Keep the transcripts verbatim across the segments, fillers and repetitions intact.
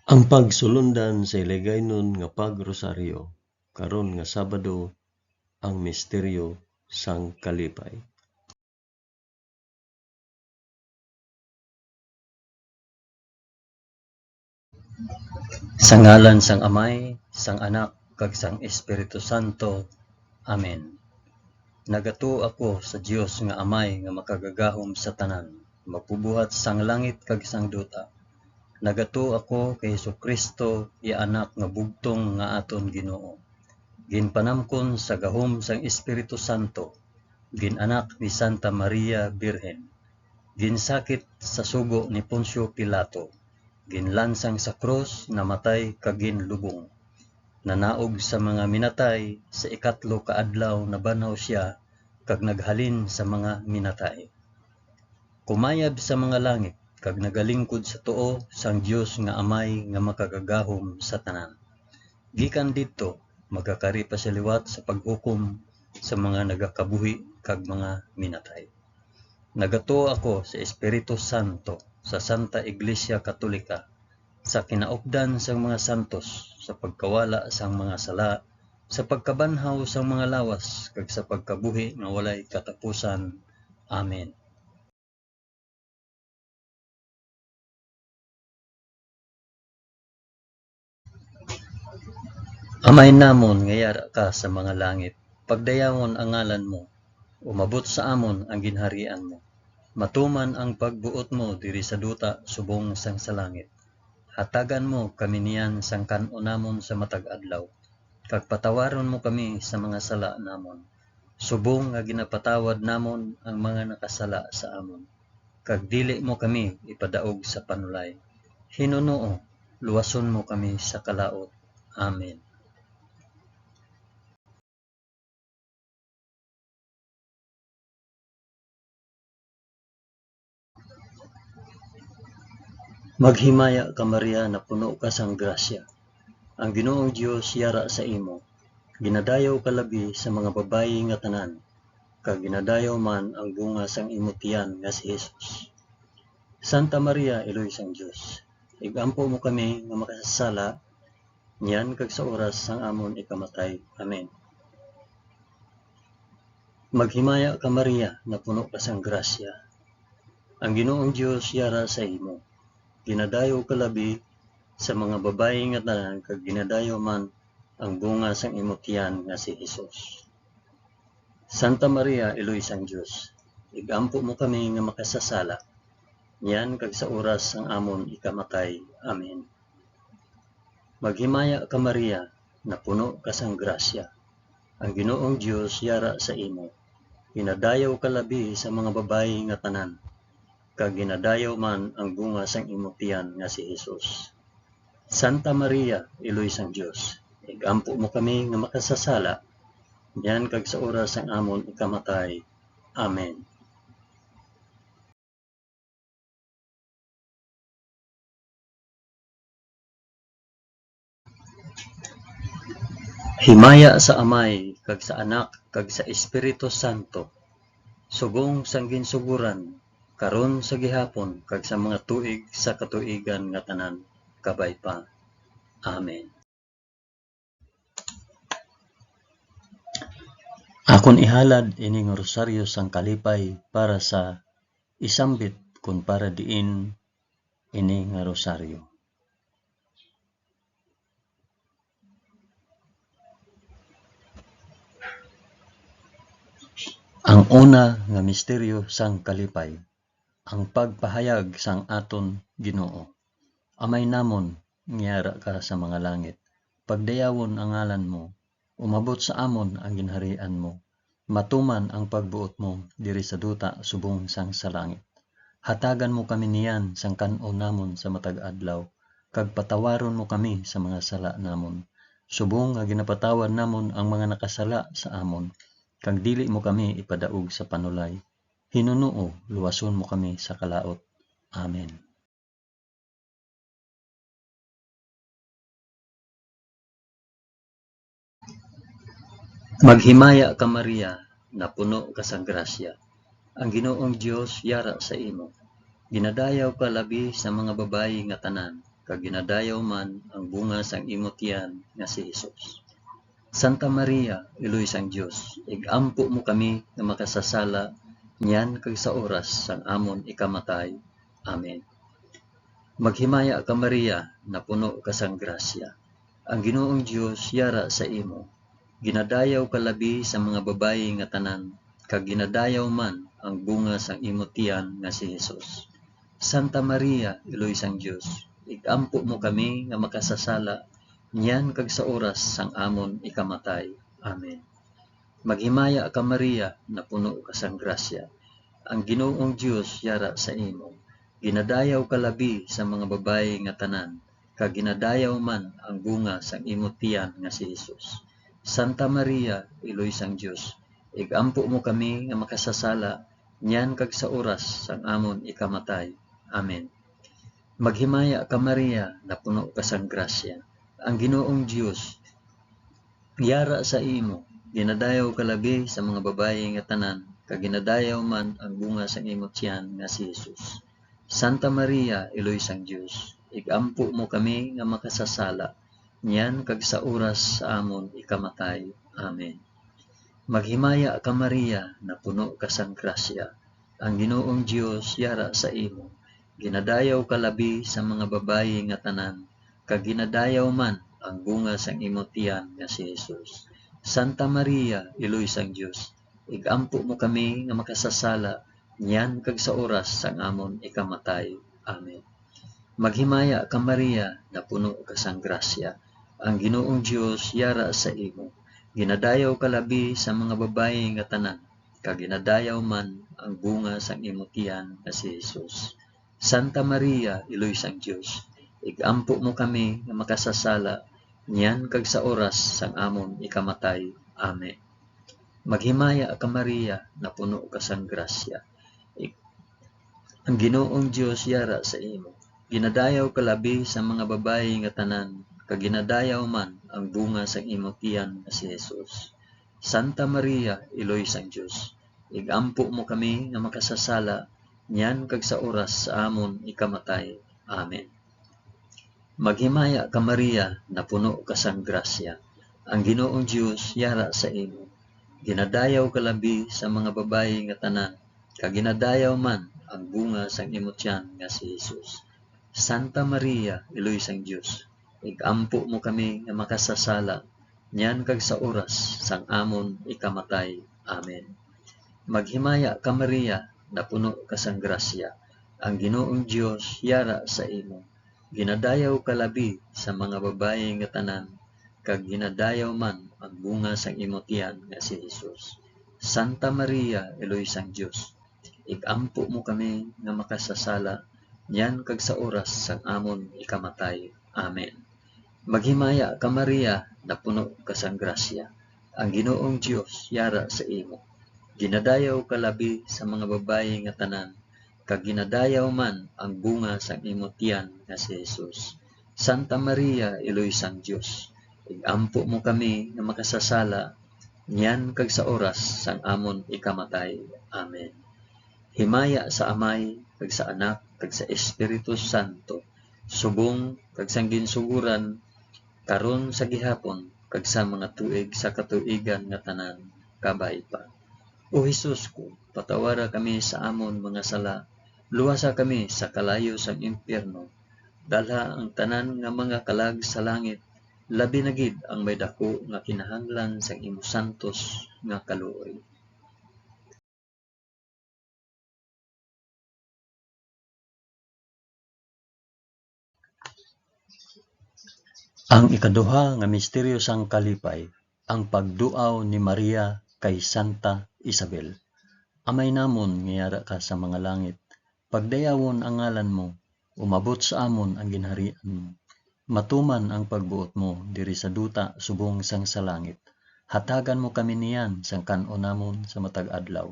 Ang pagsulundan sa Iligaynon nga pag-rosaryo karon nga Sabado, ang misteryo sang kalipay. Sa ngalan sang Amay, sang Anak, kag sang Espiritu Santo. Amen. Nagatuo ako sa Dios nga Amay nga makagagahom sa tanan, magbubuhat sang langit kag sang duta. Nagatuo ako kay Jesu-Cristo, iya Anak nga bugtong nga aton Ginoo. Ginpanamkon sa gahom sang Espiritu Santo, gin-anak ni Santa Maria Birhen, ginsakit sa sugo ni Poncio Pilato, ginlansang sa krus, namatay kag ginlubong. Nanaog sa mga minatay, sa ikatlo ka adlaw nabanhaw sia kag naghalin sa mga minatay. Kumayab sa mga langit kag nagalingkod sa tuo sang Dios nga Amay nga makagagahom sa tanan. Gikan didto, magakari pa sia liwat sa paghukom sa mga nagakabuhi kag mga minatay. Nagatuo ako sa Espiritu Santo, sa Santa Iglesia Katolika, sa kinaupdan sang mga santos, sa pagkawala sang mga sala, sa pagkabanhaw sang mga lawas, kag sa pagkabuhi nga walay katapusan. Amen. Amay namon nga yara ka sa mga langit, pagdayawon ang ngalan mo, umabot sa amon ang ginharian mo. Matuman ang pagbuot mo diri sa duta subong sang sa langit. Hatagan mo kami niyan sang kan-on namon sa matag adlaw, kag patawaron mo kami sa mga sala namon, subong nga ginapatawad namon ang mga nakasala sa amon. Kag dili mo kami ipadaog sa panulay. Hinunoo, luwason mo kami sa kalaut. Amen. Maghimaya ka, Maria, napuno ka sang grasya. Ang Ginoong Dios yara sa imo. Ginadayaw ka labi sa mga babayi nga tanan, kag ginadayaw man ang bunga sang imo tiyan nga si Jesus. Santa Maria, Iloy sang Dios, ig-ampo mo kami nga makasasala, niyan kag sa oras sang amon ikamatay. Amen. Maghimaya ka, Maria, napuno ka sang grasya. Ang Ginoong Dios yara sa imo. Ginadayaw ka labi sa mga babayi nga tanan, kag ginadayaw man ang bunga sang imo tiyan nga si Jesus. Santa Maria, Iloy sang Dios, ig-ampo mo kami nga makasasala, niyan kag sa oras sang amon ikamatay. Amen. Maghimaya ka, Maria, napuno ka sang grasya. Ang Ginoong Dios yara sa imo. Ginadayaw ka labi sa mga babayi nga tanan, kag ginadayaw man ang bunga sang imo tiyan nga si Jesus. Santa Maria, Iloy sang Dios, ig-ampo mo kami nga makasasala, niyan kag sa oras sang amon ikamatay. Amen. Himaya sa Amay, kag sa Anak, kag sa Espiritu Santo, subong sang ginsugoran, karon, sa gihapon, kag sa mga tuig sa katuigan nga tanan. Kabay pa. Amen. Akon ihalad ini nga rosaryo sang kalipay para sa isambit kon para diin ini nga rosaryo. Ang una nga misteryo sang kalipay, ang pagpahayag sang aton Ginoo. Amay namon, nga yara ka sa mga langit, pagdayawon ang ngalan mo, umabot sa amon ang ginharian mo, matuman ang pagbuot mo diri sa duta subong sang sa langit. Hatagan mo kami niyan sang kan-on namon sa matag adlaw, kag patawaron mo kami sa mga sala namon, subong nga ginapatawad namon ang mga nakasala sa amon, kag dili mo kami ipadaog sa panulay. Hinunoo, luwason mo kami sa kalaut. Amen. Maghimaya ka, Maria, napuno ka sang grasya. Ang Ginoong Dios yara sa imo. Ginadayaw ka labi sa mga babayi nga tanan, kag ginadayaw man ang bunga sang imo tiyan nga si Jesus. Santa Maria, Iloy sang Dios, ig-ampo mo kami nga makasasala niyan kag sa oras sang amon ikamatay. Amen. Maghimaya ka, Maria, napuno ka sang grasya. Ang Ginoong Dios yara sa imo. Ginadayaw ka labi sa mga babayi nga tanan, kag ginadayaw man ang bunga sang imo tiyan nga si Jesus. Santa Maria, Iloy sang Dios, ig-ampo mo kami nga makasasala niyan kag sa oras sang amon ikamatay. Amen. Maghimaya ka, Maria, napuno ka sang grasya. Ang Ginoong Dios yara sa imo. Ginadayaw ka labi sa mga babayi nga tanan, kag ginadayaw man ang bunga sang imo tiyan nga si Jesus. Santa Maria, Iloy sang Dios, ig-ampo mo kami nga makasasala niyan kag sa oras sang amon ikamatay. Amen. Maghimaya ka, Maria, napuno ka sang grasya. Ang Ginoong Dios yara sa imo. Ginadayaw ka labi sa mga babayi nga tanan, kag ginadayaw man ang bunga sang imo tiyan nga si Jesus. Santa Maria, Iloy sang Dios, ig-ampo mo kami nga makasasala, niyan kag sa oras sa amon ikamatay. Amen. Maghimaya ka, Maria, napuno ka sang grasya. Ang Ginoong Dios yara sa imo. Ginadayaw ka labi sa mga babayi nga tanan, kag ginadayaw man ang bunga sang imo tiyan nga si Jesus. Santa Maria, Iloy sang Dios, ig-ampo mo kami nga makasasala niyan kag sa oras sang amon ikamatay. Amen. Maghimaya ka, Maria, napuno ka sang grasya. Ang Ginoong Dios yara sa imo. Ginadayaw ka labi sa mga babayi nga tanan, kag ginadayaw man ang bunga sang imo tiyan nga si Jesus. Santa Maria, Iloy sang Dios, ig-ampo mo kami nga makasasala niyan kag sa oras sang amon ikamatay. Amen. Maghimaya ka, Maria, napuno ka sang grasya. Ik-, ang Ginoong Dios yara sa imo. Ginadayaw ka labi sa mga babayi nga tanan, kag ginadayaw man ang bunga sang imo tiyan nga si Jesus. Santa Maria, Iloy sang Dios, ig-ampo mo kami nga makasasala niyan kag sa oras sa amon ikamatay. Amen. Maghimaya ka, Maria, napuno ka sang grasya. Ang Ginoong Dios yara sa imo. Ginadayaw ka labi sa mga babayi nga tanan, kag ginadayaw man ang bunga sang imo tiyan nga si Jesus. Santa Maria, Iloy sang Dios, ig-ampo mo kami nga makasasala niyan kag sa oras sang amon ikamatay. Amen. Maghimaya ka, Maria, napuno ka sang grasya. Ang Ginoong Dios yara sa imo. Ginadayaw ka labi sa mga babayi nga tanan, kag ginadayaw man ang bunga sang imo tiyan nga si Jesus. Santa Maria, Iloy sang Dios, ig-ampo mo kami nga makasasala niyan kag sa oras sang amon ikamatay. Amen. Maghimaya ka, Maria, napuno ka sang grasya. Ang Ginoong Dios yara sa imo. Ginadayaw ka labi sa mga babayi nga tanan, kag ginadayaw man ang bunga sang imo tiyan nga si Jesus. Santa Maria, Iloy sang Dios, ig-ampo mo kami nga makasasala niyan kag sa oras sang amon ikamatay. Amen. Himaya sa Amay, kag sa Anak, kag sa Espiritu Santo, subong kag sang ginsuguran, karon, sa gihapon, kag sa mga tuig sa katuigan nga tanan. Kabay pa. O Jesus ko, patawara kami sa amon mga sala, luwasa kami sa kalayo sang impyerno, dalha ang tanan nga mga kalag sa langit, labi na gid ang may daku nga kinahanglan sang imo santos nga kaluoy. Ang ikaduha nga misteryo sang kalipay, ang pagduaw ni Maria kay Santa Isabel. Amay namon nga yara ka sa mga langit, pagdayawon ang ngalan mo, umabot sa amon ang ginharian mo. Matuman ang pagbuot mo diri sa duta subong sang sa langit. Hatagan mo kami niyan sang kan-on namon sa matag adlaw,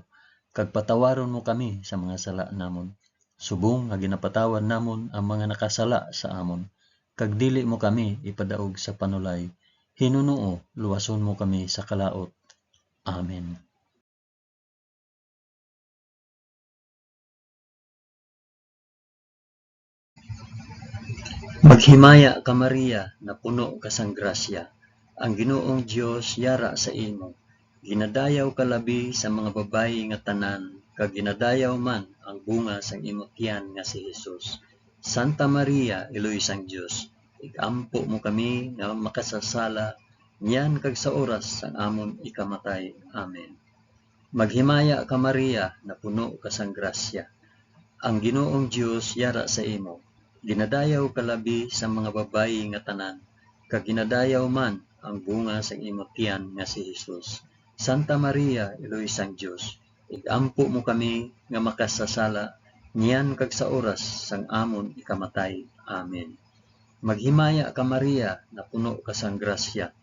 kag patawaron mo kami sa mga sala namon, subong nga ginapatawad namon ang mga nakasala sa amon, kag dili mo kami ipadaog sa panulay, hinunoo luwason mo kami sa kalaut. Amen. Maghimaya ka, Maria, napuno ka sang grasya, ang Ginoong Dios yara sa imo. Ginadayaw ka labi sa mga babayi nga tanan, kag ginadayaw man ang bunga sang imo tiyan nga si Jesus. Santa Maria, Iloy sang Dios, ig-ampo mo kami nga makasasala, niyan kag sa oras sang amon ikamatay. Amen. Maghimaya ka, Maria, napuno ka sang grasya. Ang Ginoong Dios yara sa imo. Ginadayaw ka labi sa mga babayi nga tanan, kag ginadayaw man ang bunga sang imo tiyan nga si Jesus. Santa Maria, Iloy sang Dios, ig-ampo mo kami nga makasasala, niyan kag sa oras sang amon ikamatay. Amen. Maghimaya ka, Maria, napuno ka sang grasya.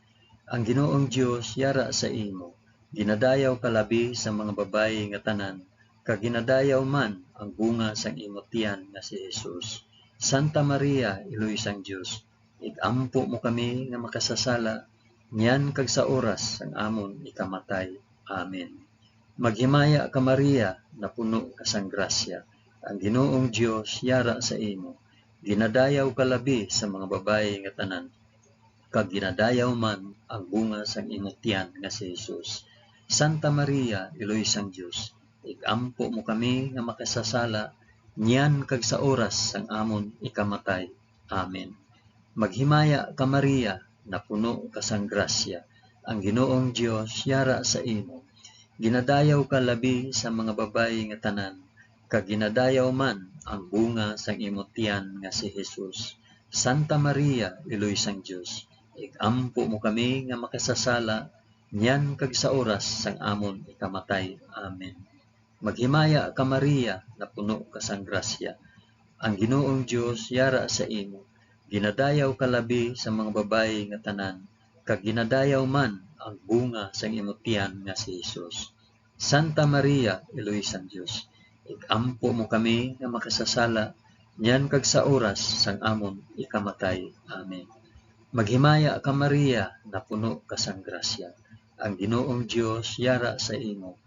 Ang Ginoong Dios yara sa imo. Ginadayaw ka labi sa mga babayi nga tanan, kag ginadayaw man ang bunga sang imo tiyan nga si Jesus. Santa Maria, Iloy sang Dios, ig-ampo mo kami nga makasasala, niyan kag sa oras sang amon ikamatay. Amen. Maghimaya ka, Maria, napuno ka sang grasya. Ang Ginoong Dios yara sa imo. Ginadayaw ka labi sa mga babayi nga tanan, kag ginadayaw man ang bunga sang imo tiyan nga si Jesus. Santa Maria, Iloy sang Dios, ig-ampo mo kami nga makasasala, niyan kag sa oras sang amon ikamatay. Amen. Maghimaya ka, Maria, napuno ka sang grasya, ang Ginoong Dios yara sa imo. Ginadayaw ka labi sa mga babayi nga tanan, kag ginadayaw man ang bunga sang imo tiyan nga si Jesus. Santa Maria, Iloy sang Dios, ig-ampo mo kami nga makasasala, niyan kag sa oras sang amon ikamatay. Amen. Maghimaya ka, Maria, napuno ka sang grasya. Ang Ginoong Dios yara sa imo. Ginadayaw ka labi sa mga babayi nga tanan, kag ginadayaw man ang bunga sang imo tiyan nga si Jesus. Santa Maria, Iloy sang Dios, ig-ampo mo kami nga makasasala, niyan kag sa oras sang amon ikamatay. Amen. Maghimaya ka, Maria, napuno ka sang grasya. Ang Ginoong Dios yara sa imo.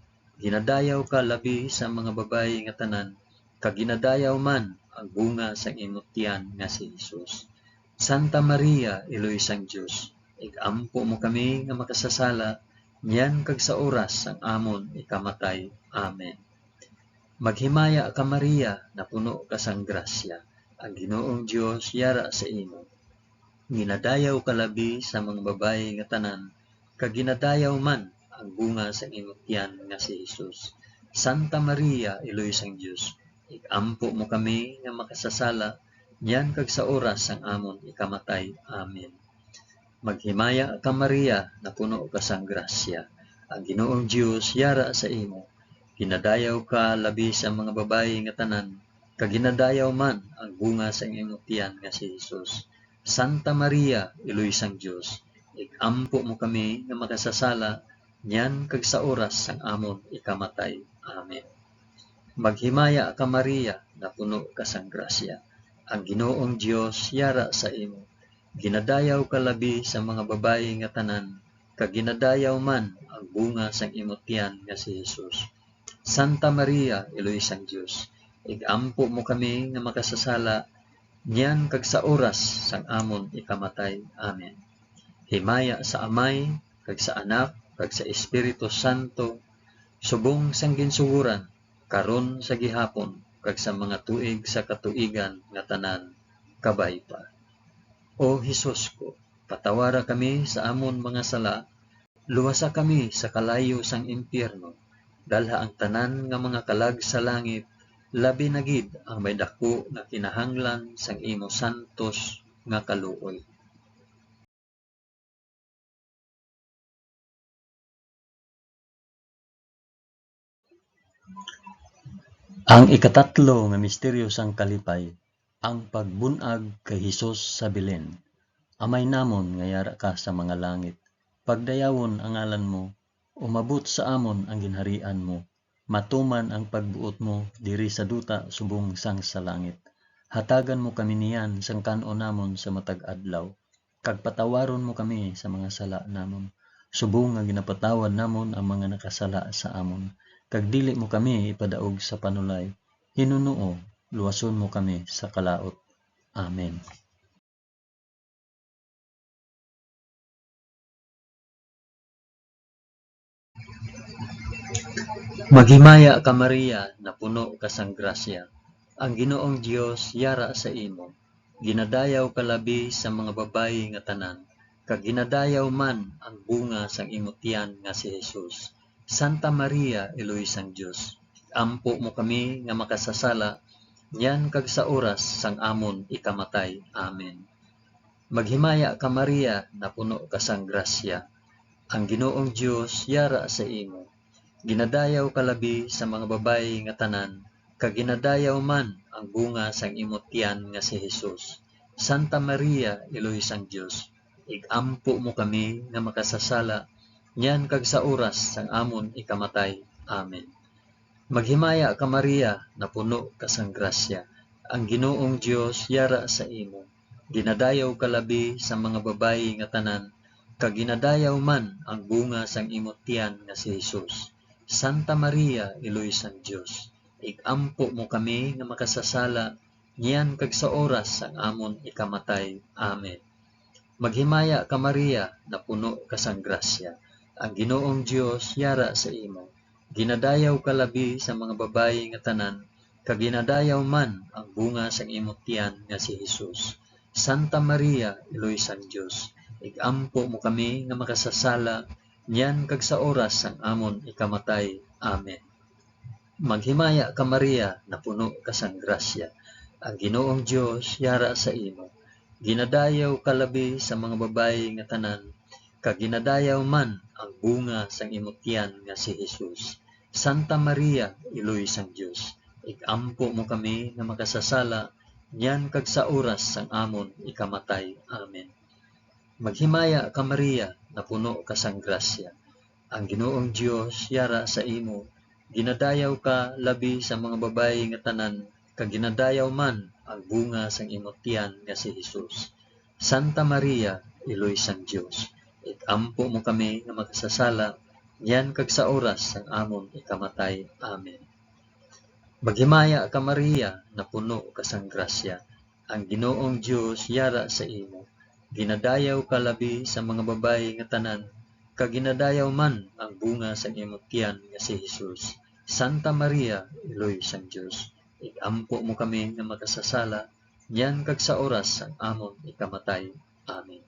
Ginadayaw ka labi sa mga babayi nga tanan, kag ginadayaw man ang bunga sang imo tiyan nga si Jesus. Santa Maria, Iloy sang Dios, ig-ampo mo kami nga makasasala, niyan kag sa oras sang amon ikamatay. Amen. Maghimaya ka, Maria, napuno ka sang grasya, ang Ginoong Dios yara sa imo. Ginadayaw ka labi sa mga babayi nga tanan, kag ginadayaw man ang bunga sang imo tiyan nga si Jesus. Santa Maria, Iloy sang Dios, ig-ampo mo kami nga makasasala, niyan kag sa oras sang amon ikamatay. Amen. Maghimaya ka, Maria, napuno ka sang grasya. Ang Ginoong Dios yara sa imo. Ginadayaw ka labi sa mga babayi nga tanan, kag ginadayaw man ang bunga sang imo tiyan nga si Jesus. Santa Maria, Iloy sang Dios, ig-ampo mo kami nga makasasala, niyan kag sa oras sang amon ikamatay. Amen. Maghimaya ka, Maria, napuno ka sang grasya. Ang Ginoong Dios yara sa imo. Ginadayaw ka labi sa mga babayi nga tanan, kag ginadayaw man ang bunga sang imo tiyan nga si Jesus. Santa Maria, Iloy sang Dios, ig-ampo mo kami nga makasasala, niyan kag sa oras sang amon ikamatay. Amen. Himaya sa Amay, kag sa Anak, kag sa Espiritu Santo, subong sang ginsugoran, karon, sa gihapon, kag sa mga tuig sa katuigan nga tanan. Kabay pa. O Jesus ko, patawara kami sa amon mga sala, luwasa kami sa kalayo sang impyerno, dalha ang tanan nga mga kalag sa langit, labi na gid ang may daku nga kinahanglan sang imo santos nga kaluoy. Ang ikatatlo nga misteryo sang kalipay, ang pagbun-ag kay Jesus sa Belen. Amay namon nga yara ka sa mga langit, pagdayawon ang ngalan mo, umabot sa amon ang ginharian mo, matuman ang pagbuot mo diri sa duta subong sang sa langit. Hatagan mo kami niyan sang kan-on namon sa matag adlaw, kag patawaron mo kami sa mga sala namon, subong nga ginapatawad namon ang mga nakasala sa amon, kag dili mo kami ipadaog sa panulay. Hinunoo, luwason mo kami sa kalaut. Amen. Maghimaya ka, Maria, napuno ka sang grasya. Ang Ginoong Dios yara sa imo. Ginadayaw ka labi sa mga babayi nga tanan, kag ginadayaw man ang bunga sang imo tiyan nga si Jesus. Santa Maria, Iloy sang Dios, ampo mo kami nga makasasala, niyan kag sa oras sang amon ikamatay. Amen. Maghimaya ka, Maria, napuno ka sang grasya. Ang Ginoong Dios yara sa imo. Ginadayaw ka labi sa mga babayi nga tanan, kag ginadayaw man ang bunga sang imo tiyan nga si Jesus. Santa Maria, Iloy sang Dios, ig-ampo mo kami nga makasasala, niyan kag sa oras sang amon ikamatay. Amen. Maghimaya ka, Maria, napuno ka sang grasya. Ang Ginoong Dios yara sa imo. Ginadayaw ka labi sa mga babayi nga tanan, kag ginadayaw man ang bunga sang imo tiyan nga si Jesus. Santa Maria, Iloy sang Dios, ig-ampo mo kami nga makasasala, niyan kag sa oras sang amon ikamatay. Amen. Maghimaya ka, Maria, napuno ka sang grasya. Ang Ginoong Dios yara sa imo. Ginadayaw ka labi sa mga babayi nga tanan, kag ginadayaw man ang bunga sang imo tiyan nga si Jesus. Santa Maria, Iloy sang Dios, ig-ampo mo kami nga makasasala, niyan kag sa oras sang amon ikamatay. Amen. Maghimaya ka, Maria, napuno ka sang grasya. Ang Ginoong Dios yara sa imo. Ginadayaw ka labi sa mga babayi nga tanan, kag ginadayaw man ang bunga sang imo tiyan nga si Jesus. Santa Maria, Iloy sang Dios, ig-ampo mo kami nga makasasala, niyan kag sa oras sang amon ikamatay. Amen. Maghimaya ka, Maria, napuno ka sang grasya. Ang Ginoong Dios yara sa imo. Ginadayaw ka labi sa mga babayi nga tanan, kag ginadayaw man ang bunga sang imo tiyan nga si Jesus. Santa Maria, Iloy sang Dios, ig-ampo mo kami nga makasasala, niyan kag sa oras sang amon ikamatay. Amen. Maghimaya ka, Maria, napuno ka sang grasya. Ang Ginoong Dios yara sa imo. Ginadayaw ka labi sa mga babayi nga tanan, kag ginadayaw man ang bunga sang imo tiyan nga si Jesus. Santa Maria, Iloy sang Dios, ig-ampo mo kami nga makasasala, niyan kag sa oras sang amon ikamatay. Amen.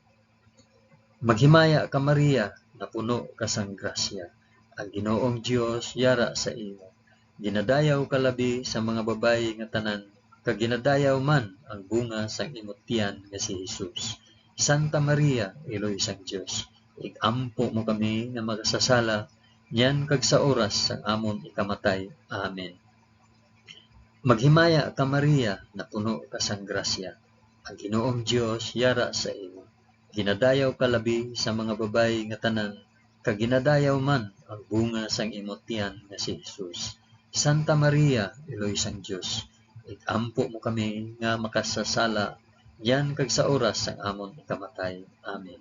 Maghimaya ka, Maria, napuno ka sang grasya. Ang Ginoong Dios yara sa imo. Ginadayaw ka labi sa mga babayi nga tanan, kag ginadayaw man ang bunga sang imo tiyan nga si Jesus. Santa Maria, Iloy sang Dios, ig-ampo mo kami nga makasasala, niyan kag sa oras sang amon ikamatay. Amen. Maghimaya ka, Maria, napuno ka sang grasya. Ang Ginoong Dios yara sa imo. Ginadayaw ka labi sa mga babayi nga tanan, kag ginadayaw man ang bunga sang imo tiyan nga si Jesus. Santa Maria, Iloy sang Dios, ig-ampo mo kami nga makasasala, niyan kag sa oras sang amon ikamatay. Amen.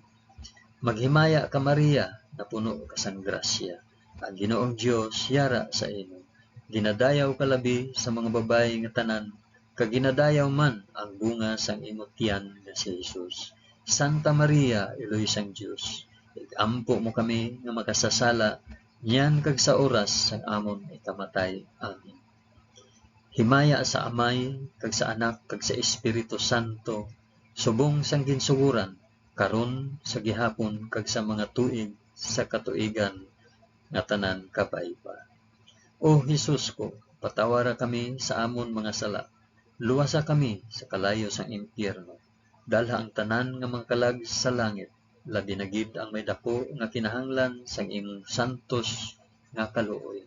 Maghimaya ka, Maria, napuno ka sang grasya. Ang Ginoong Dios yara sa imo. Ginadayaw ka labi sa mga babayi nga tanan, kag ginadayaw man ang bunga sang imo tiyan nga si Jesus. Santa Maria, Iloy sang Dios, ig-ampo mo kami nga makasasala, niyan kag sa oras sang amon ikamatay. Amen. Himaya sa Amay, kag sa Anak, kag sa Espiritu Santo, subong sang ginsugoran, karon, sa gihapon, kag sa mga tuig sa katuigan nga tanan. Kabay pa. O Jesus ko, patawara kami sa amon mga sala, luwasa kami sa kalayo sang impyerno, dalha ang tanan nga mga kalag sa langit, labi na gid ang may daku nga kinahanglan sang imong santos nga kaluoy.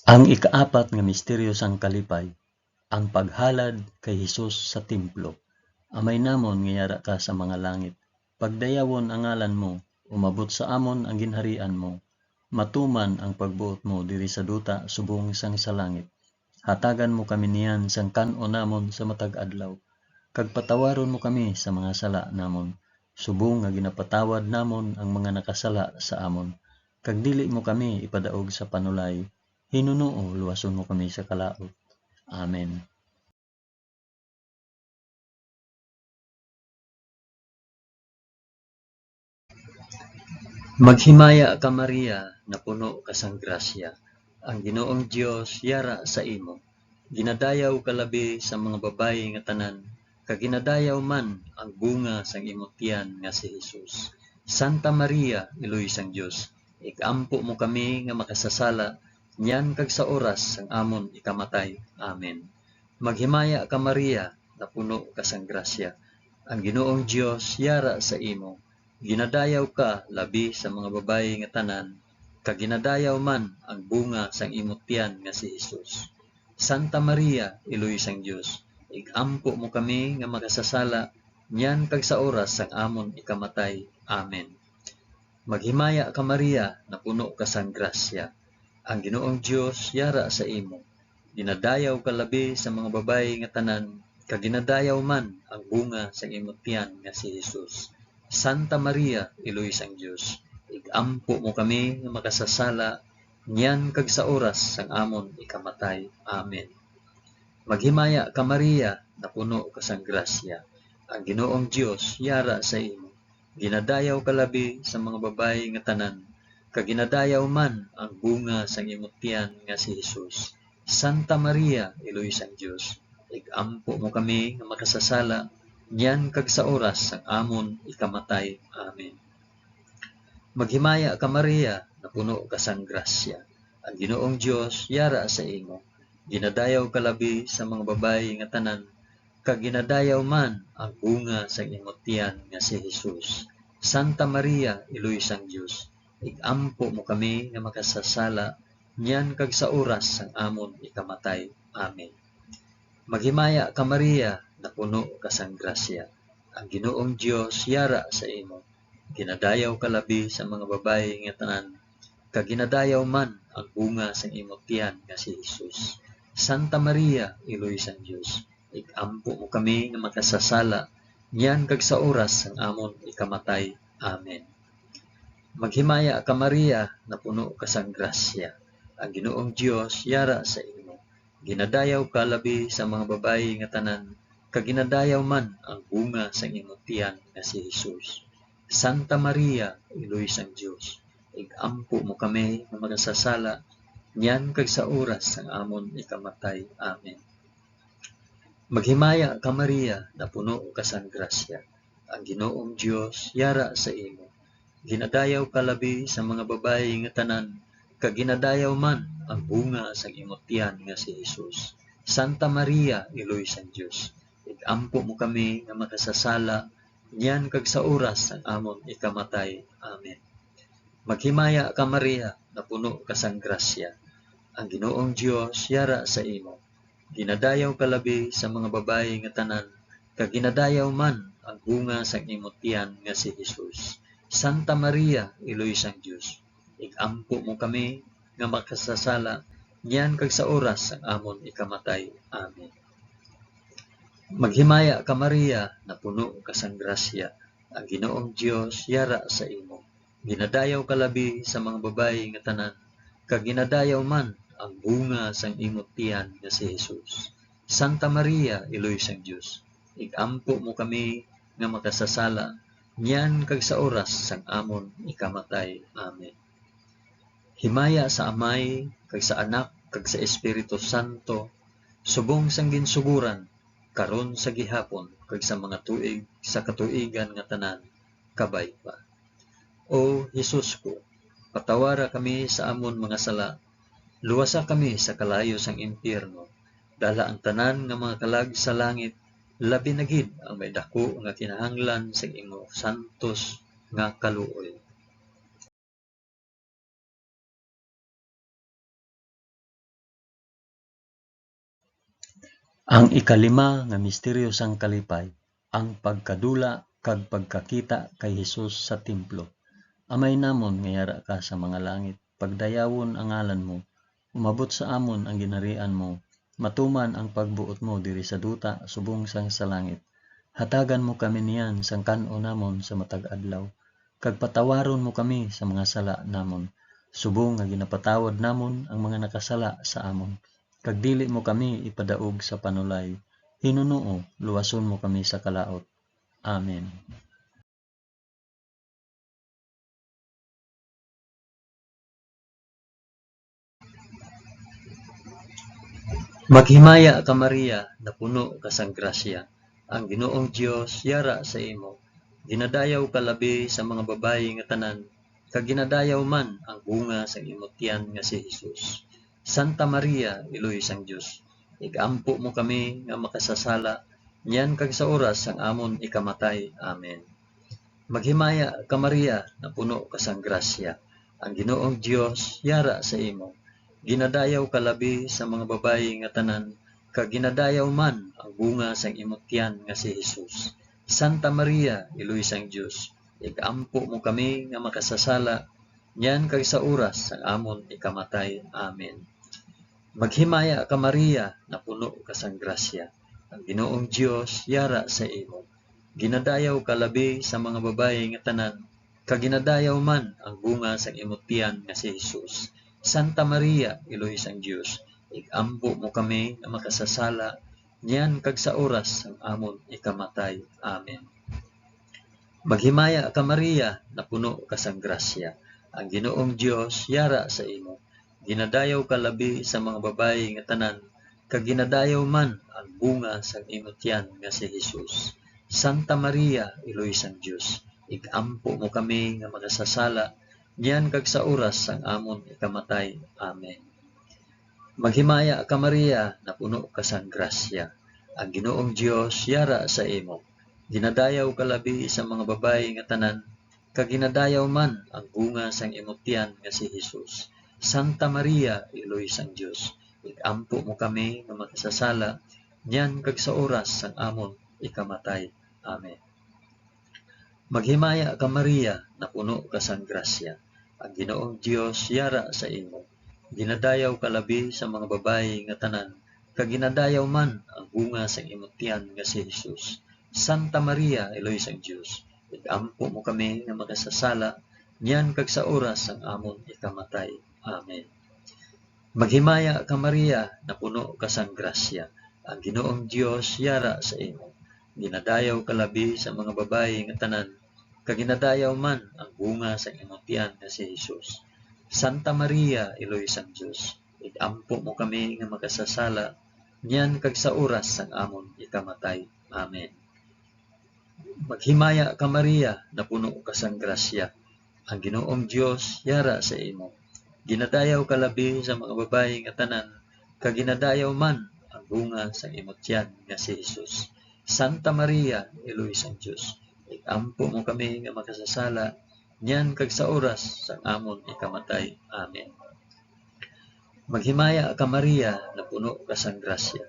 Ang ikaapat nga misteryo sang kalipay, ang paghalad kay Jesus sa templo. Amay namon nga yara ka sa mga langit, pagdayawon ang ngalan mo, umabot sa amon ang ginharian mo, matuman ang pagbuot mo diri sa duta subong sang sa langit. Hatagan mo kami niyan sang kan-on namon sa matag adlaw, kag patawaron mo kami sa mga sala namon, subong nga ginapatawad namon ang mga nakasala sa amon, kag dili mo kami ipadaog sa panulay, hinunoo luwason mo kami sa kalaut. Amen. Maghimaya ka, Maria, napuno ka sang grasya. Ang Ginoong Dios yara sa imo. Ginadayaw ka labi sa mga babayi nga tanan, kag ginadayaw man ang bunga sang imo tiyan nga si Jesus. Santa Maria, Iloy sang Dios, ig-ampo mo kami nga makasasala, niyan kag sa oras sang amon ikamatay. Amen. Maghimaya ka, Maria, napuno ka sang grasya. Ang Ginoong Dios yara sa imo. Ginadayaw ka labi sa mga babayi nga tanan, kag ginadayaw man ang bunga sang imo tiyan nga si Jesus. Santa Maria, Iloy sang Dios, ig-ampo mo kami nga makasasala, niyan kag sa oras sang amon ikamatay. Amen. Maghimaya ka, Maria, napuno ka sang grasya. Ang Ginoong Dios yara sa imo. Ginadayaw ka labi sa mga babayi nga tanan, kag ginadayaw man ang bunga sang imo tiyan nga si Jesus. Santa Maria, Iloy sang Dios, ig-ampo mo kami nga makasasala, niyan kag sa oras sang amon ikamatay. Amen. Maghimaya ka, Maria, napuno ka sang grasya. Ang Ginoong Dios yara sa imo. Ginadayaw ka labi sa mga babayi nga tanan, kag ginadayaw man ang bunga sang imo tiyan nga si Jesus. Santa Maria, Iloy sang Dios, ig-ampo mo kami nga makasasala, niyan kag sa oras sang amon ikamatay. Amen. Maghimaya ka, Maria, napuno ka sang grasya. Ang Ginoong Dios yara sa imo. Ginadayaw ka labi sa mga babayi nga tanan, kag ginadayaw man ang bunga sang imo tiyan nga si Jesus. Santa Maria, Iloy sang Dios, ig-ampo mo kami nga makasasala, niyan kag sa oras sang amon ikamatay. Amen. Maghimaya ka, Maria, napuno ka sang grasya. Ang Ginoong Dios yara sa imo. Ginadayaw ka labi sa mga babayi nga tanan, kag ginadayaw man ang bunga sang imo tiyan nga si Jesus. Santa Maria, Iloy sang Dios, ig-ampo mo kami nga makasasala, niyan kag sa oras sang amon ikamatay. Amen. Maghimaya ka, Maria, napuno ka sang grasya. Ang Ginoong Dios yara sa imo. Ginadayaw ka labi sa mga babayi nga tanan, kag ginadayaw man ang bunga sang imo tiyan nga si Jesus. Santa Maria, Iloy sang Dios, ig-ampo mo kami nga makasasala, niyan kag sa oras sang amon ikamatay. Amen. Maghimaya ka, Maria, napuno ka sang grasya. Ang Ginoong Dios yara sa imo. Ginadayaw ka labi sa mga babayi nga tanan, kag ginadayaw man ang bunga sang imo tiyan nga si Jesus. Santa Maria, Iloy sang Dios, ig-ampo mo kami nga makasasala, niyan kag sa oras sang amon ikamatay. Amen. Maghimaya ka, Maria, napuno ka sang grasya. Ang Ginoong Dios yara sa imo. Ginadayaw ka labi sa mga babayi nga tanan, kag ginadayaw man ang bunga sang imo tiyan nga si Jesus. Santa Maria, Iloy sang Dios, ig-ampo mo kami nga makasasala, niyan kag sa oras sang amon ikamatay. Amen. Maghimaya ka, Maria, napuno ka sang grasya, ang Ginoong Dios yara sa imo. Ginadayaw ka labi sa mga babayi nga tanan, kag ginadayaw man ang bunga sang imo tiyan nga si Jesus. Santa Maria, Iloy sang Dios, ig-ampo mo kami nga makasasala, niyan kag sa oras sang amon ikamatay. Amen. Himaya sa Amay, kag sa Anak, kag sa Espiritu Santo, subong sang ginsugoran, karon, sa gihapon, kag sa mga tuig sa katuigan nga tanan. Kabay pa. O Jesus ko, patawara kami sa amon mga sala, luwasa kami sa kalayo sang impyerno, dala ang tanan nga mga kalag sa langit, labi na gid ang may daku nga kinahanglan sang imo santos nga kaluoy. Ang ikalima nga misteryo sang kalipay, ang pagkadula kag pagkakita kay Jesus sa templo. Amay namon nga yara ka sa mga langit, pagdayawon ang ngalan mo, umabot sa amon ang ginharian mo, matuman ang pagbuot mo diri sa duta subong sang sa langit. Hatagan mo kami niyan sang kan-o namon sa matag adlaw, kag patawaron mo kami sa mga sala namon, subong nga ginapatawad namon ang mga nakasala sa amon, kag dili mo kami ipadaog sa panulay. Hinunoo, luwason mo kami sa kalaut. Amen. Maghimaya ka, Maria, napuno ka sang grasya, ang Ginoong Dios yara sa imo. Ginadayaw ka labi sa mga babayi nga tanan, kag ginadayaw man ang bunga sang imo tiyan nga si Jesus. Santa Maria, Iloy sang Dios, ig-ampo mo kami nga makasasala, niyan kag sa oras sang amon ikamatay. Amen. Maghimaya ka, Maria, napuno ka sang grasya, ang Ginoong Dios yara sa imo. Ginadayaw ka labi sa mga babayi nga tanan, kag ginadayaw man ang bunga sang imo tiyan nga si Jesus. Santa Maria, Iloy sang Dios, ig-ampo mo kami nga makasasala, niyan kag sa oras sang amon ikamatay. Amen. Maghimaya ka, Maria, napuno ka sang grasya, ang Ginoong Dios yara sa imo. Ginadayaw ka labi sa mga babayi nga tanan, kag ginadayaw man ang bunga sang imo tiyan nga si Jesus. Santa Maria, Iloy sang Dios, ig-ampo mo kami nga makasasala, niyan kag sa oras sang amon ikamatay. Amen. Maghimaya ka, Maria, napuno ka sang grasya, ang Ginoong Dios yara sa imo. Ginadayaw ka labi sa mga babayi nga tanan, kag ginadayaw man ang bunga sang imo tiyan nga si Jesus. Santa Maria, Iloy sang Dios, ig-ampo mo kami nga makasasala, niyan kag sa oras sang amon ikamatay. Amen. Maghimaya ka, Maria, napuno ka sang grasya, ang Ginoong Dios yara sa imo. Ginadayaw ka labi sa mga babayi nga tanan, kag ginadayaw man ang bunga sang imo tiyan nga si Jesus. Santa Maria, Iloy sang Dios, ig-ampo mo kami nga makasasala, niyan kag sa oras sang amon ikamatay. Amen. Maghimaya ka, Maria, napuno ka sang grasya, ang Ginoong Dios yara sa imo. Ginadayaw ka labi sa mga babayi nga tanan, kag ginadayaw man ang bunga sang imo tiyan nga si Jesus. Santa Maria, Iloy sang Dios, ig-ampo mo kami nga makasasala, niyan kag sa oras sang amon ikamatay. Amen. Maghimaya ka, Maria, napuno ka sang grasya, ang Ginoong Dios yara sa imo. Ginadayaw ka labi sa mga babayi nga tanan, kag ginadayaw man ang bunga sang imo tiyan nga si Jesus. Santa Maria, Iloy sang Dios, ig-ampo mo kami nga makasasala, niyan kag sa oras sang amon ikamatay. Amen. Maghimaya ka, Maria, napuno ka sang grasya, ang Ginoong Dios yara sa imo. Ginadayaw ka labi sa mga babayi nga tanan, kag ginadayaw man ang bunga sang imo tiyan nga si Jesus. Santa Maria, Iloy sang Dios, ig-ampo mo kami nga makasasala, niyan kag sa oras sang amon ikamatay. Amen. Maghimaya ka, Maria, napuno ka sang grasya,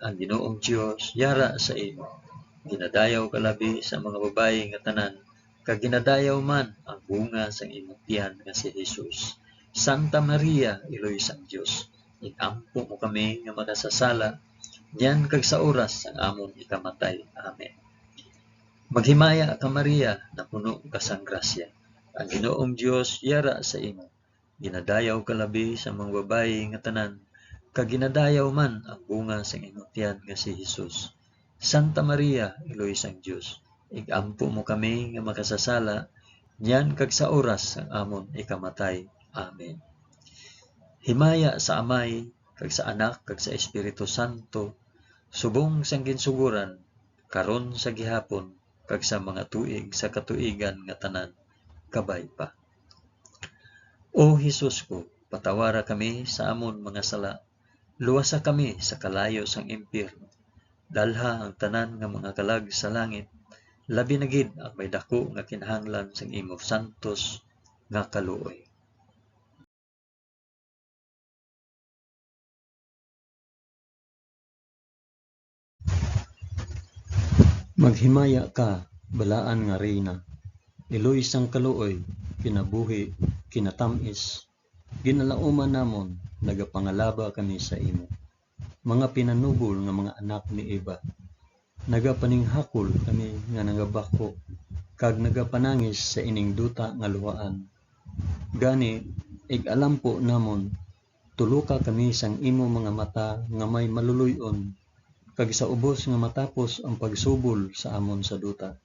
ang Ginoong Dios yara sa imo. Ginadayaw ka labi sa mga babayi nga tanan, kag ginadayaw man ang bunga sang imo tiyan nga si Jesus. Santa Maria, Iloy sang Dios, ig-ampo mo kami nga makasasala, niyan kag sa oras sang amon ikamatay. Amen. Maghimaya ka, Maria, napuno ka sang grasya, ang Ginoong Dios yara sa imo. Ginadayaw ka labi sa mga babayi nga tanan, kag ginadayaw man ang bunga sang imo tiyan nga si Jesus. Santa Maria, Iloy sang Dios, ig-ampo mo kami nga makasasala, niyan kag sa oras sang amon ikamatay. Amen. Himaya sa Amay, kag sa Anak, kag sa Espiritu Santo, subong sang ginsugoran, karon, sa gihapon, kag sa mga tuig sa katuigan nga tanan. Kabay pa. O Jesus ko, patawara kami sa amon mga sala, luwasa kami sa kalayo sang impyerno, dalha ang tanan nga mga kalag sa langit, labi na gid ang may daku nga kinahanglan sang imo santos nga kaluoy. Maghimaya ka, balaan nga Reyna, iloy sang kaluoy, kinabuhi, kinatamis, ginalauman namon, nagapangalaba kami sa imo. Mga pinanubol nga mga anak ni Eva, nagapaninghakol kami nga nagabako, kag nagapanangis sa ining duta nga luhaan. Gani, ig-alampo namon, tuloka kami sang imo mga mata nga may maluloy-on, kag sa ubos nga matapos ang pagsubol sa amon sa duta,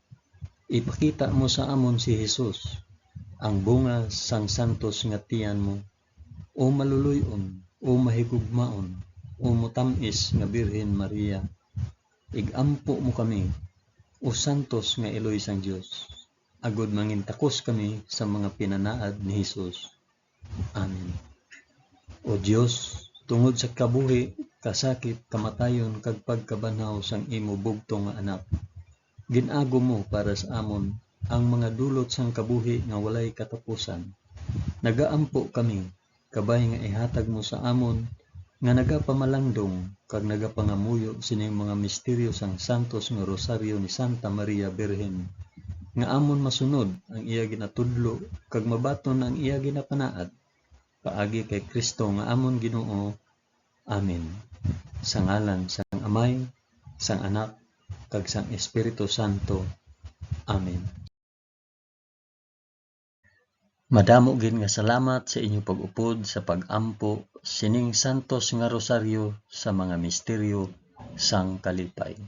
ipakita mo sa amon si Jesus, ang bunga sang santos nga tiyan mo, o maluloy-on, o mahigugmaon. O matam-is nga Birhen Maria, ig-ampo mo kami, O santos nga iloy sang Dios, agod mangintakos kami sa mga pinanaad ni Jesus. Amen. O Dios, tungod sa kabuhi, kasakit, kamatayon, kag pagkabanhaw sang imo bugtong nga Anak, gin-agom mo para sa amon ang mga dulot sang kabuhi nga walay katapusan. Nagaampo kami, kabay nga ihatag mo sa amon nga nagapamalandong kag nagapangamuyo sining mga misteryo sang santos nga Rosaryo ni Santa Maria Birhen, nga amon masunod ang iya ginatudlo kag mabaton ang iya ginapanaad, paagi kay Cristo nga amon Ginoo. Amen. Sa ngalan sang Amay, sang Anak, kag sang Espiritu Santo. Amen. Madamo gid nga salamat sa inyo pag-upod sa pag-ampo sining santos nga rosaryo sa mga misteryo sang kalipay.